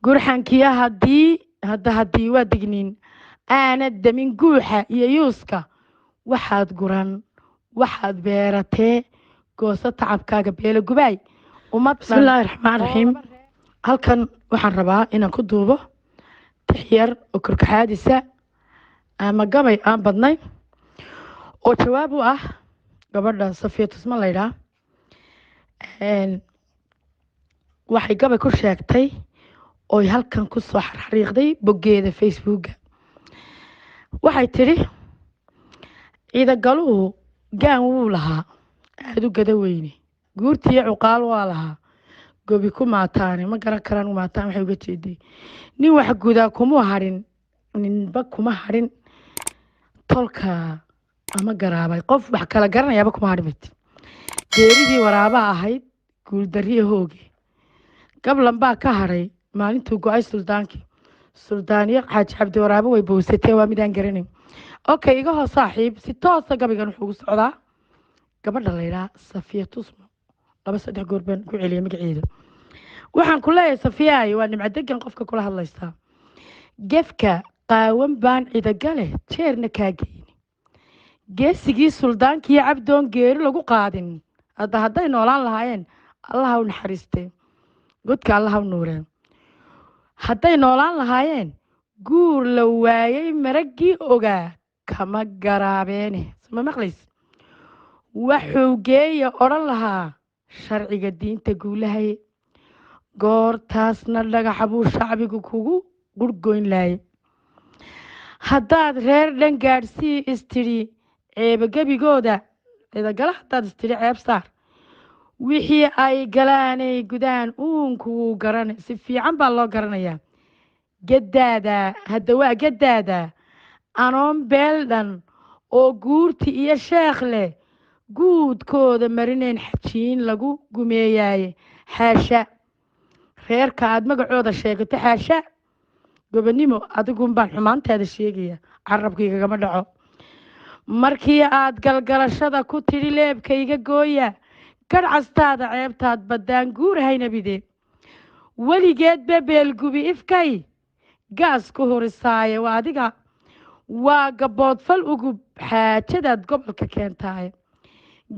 Gurxankiya haddii hadda haddii waa digniin aanad damin guuxa iyo yuuska, waxaad guran waxaad beeratee, gooso tacabkaaga, beelo gubaay ummad. Bismillaahi raxmaan raxiim. Halkan waxaan rabaa inaan ku duubo tix yar oo korkaxaadisa ama gabay aan badnay oo jawaab u ah gabadha Safiya Tusma laydhaa. Waxay gabay ku sheegtay oy halkan kusoo xarxariiqday boggeeda Facebooka. Waxay tidhi: Ciidagaluhu gaan wuu lahaa aada u gada weyne, guurtiiyo cuqaal waa lahaa, gobi ku maataane. Ma garan karaan maataan waxay uga jeeday. Nin wax gudaa kuma hadhin, ninba kuma hadhin tolka ama garaabay, qof wax kala garanayaaba kuma hadhin bat. Geeridii waraabaa ahayd guuldarriyo hooge, gablan baa ka hadhay maalintuu go-ay suldaankii. Suldaaniyo Xaaji Cabdi Waraabe way bowsatee, waa midaan garanayn. Okay, iga hoo saaxiib. Si toosa gabaygan wuxuu ugu socdaa gabadha laydhaa Safiya Tusmo. Laba saddex goor baan ku celiyay magaceeda. Waxaan ku leeyahay, Safiyaay, waa Nimco Degan qofka kula hadlaysaa. Gefka qaawan baan cidagale jeerna kaa geyni, geesigii suldaankiiyo Cabdoon geeri lagu qaadin. Hadda hadday noolaan lahaayeen, Allaha u naxariistee, godka Allaha u nuureen, hadday noolaan lahaayeen, guur la waayay maraggii ogaa kama garaabeene. Sma maqlays? Waxuu geeya odhan lahaa sharciga diinta guulahaye, goortaasna dhagaxa buu shacbigu kugu qurhgoyn laayay. Haddaad reer dhan gaadhsii istidhi ceebagebigooda cidagala, haddaad istidhi ceeb saar, wixii ay galaanay gudaan uunku wuu garana, si fiican baa loo garanayaa. Gadaada hadda waa gadaada anoon beel dhan oo guurti iyo sheekh leh guudkooda marinayn xajiin lagu gumeeyaaye. Xaasha reerka aad magacooda sheegato, xaasha gobonimo, adigun baan xumaantaada sheegaya, carabkaygagama dhaco. Markii aad galgalashada ku tidhi leebkayga gooya, garhcastaada ceebtaad baddaan guurahaynabide. Weligeedba beelgubi ifkay gaas ku hurisaaye, waa adiga, waa gaboodfal ugub xaajadaad gobolka keentaaye.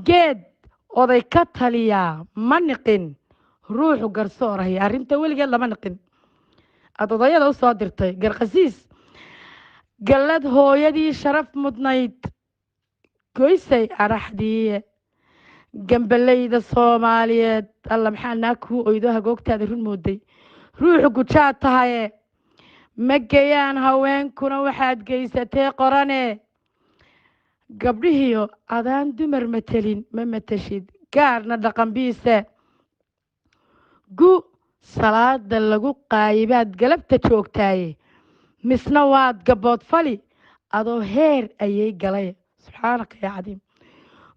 Geed oday ka taliyaa ma niqin ruuxu garsoorahay, arrinta weligeed lama niqin. Aada odayada u soo dirtay garqasiis gallad hooyadii sharaf mudnayd goysay araxdii gambaleyda Soomaaliyeed. Alla maxaa naa kuu oydo, hagoogtaada run mooday, ruuxu gujaad tahaye. Ma geyaan haweenkuna waxaad geysatee qorane, gabdhihiyo adaan dumar matelin ma matashid gaarna dhaqanbiise. Gu salaada lagu qaayibaad galabta joogtaaye, misna waad gaboodfali adoo heer ayay galay. Subxaanaka yaa cadiim.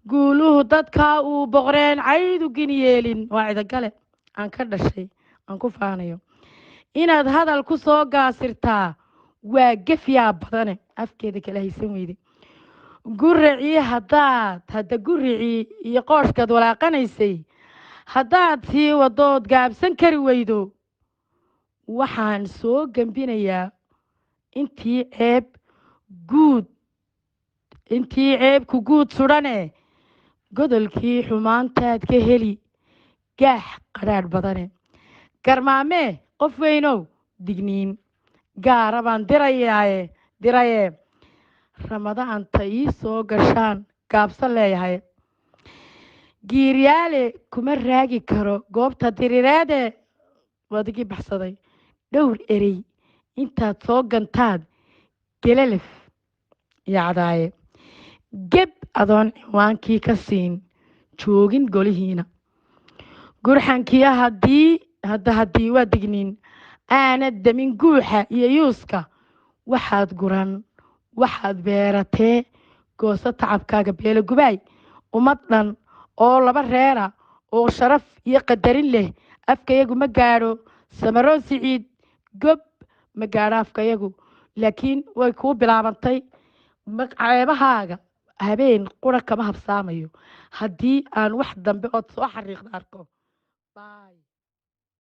Guuluhu dadkaa uu boqreen caydu gini yeelin, waa cidagale aan ka dhashay aan ku faanayo. Inaad hadal ku soo gaasirtaa waa gefyaa badane, afkeeda kala haysan weyde. Guracii haddaad hadda guricii iyo qooshkaad walaaqanaysay haddaad sii wadood gaabsan kari weydo, waxaan soo gembinayaa intii ceeb guud, intii ceebku guud sudhane. Godolkii xumaantaad ka heli gaax qadhaadh badane. Garmaamee qof weynow, digniin gaara baan dirayaaye, diraye Ramadaanta ii soo gashaan gaabsan leeyahay. Giiryaale kuma raagi karo goobta diriireede, wadigii baxsaday dhowr erey intaad soo gantaad gelalaf yacdaaye. Geb adoon cinwaankii ka siin joogin golihiina. Gurxankiya haddii hadda haddii waa digniin aanad damin guuxa iyo yuuska, waxaad guran waxaad beeratee, gooso tacabkaaga, beelo gubaay ummad dhan oo laba reera oo sharaf iyo qadarin leh. Afkayagu ma gaadho Samaroon Siciid gob, ma gaadho afkayagu, laakiin way kuu bilaabantay. Ceebahaaga habeen qura kama habsaamayo haddii aan wax dambe ood soo xariiqda arko. Bye.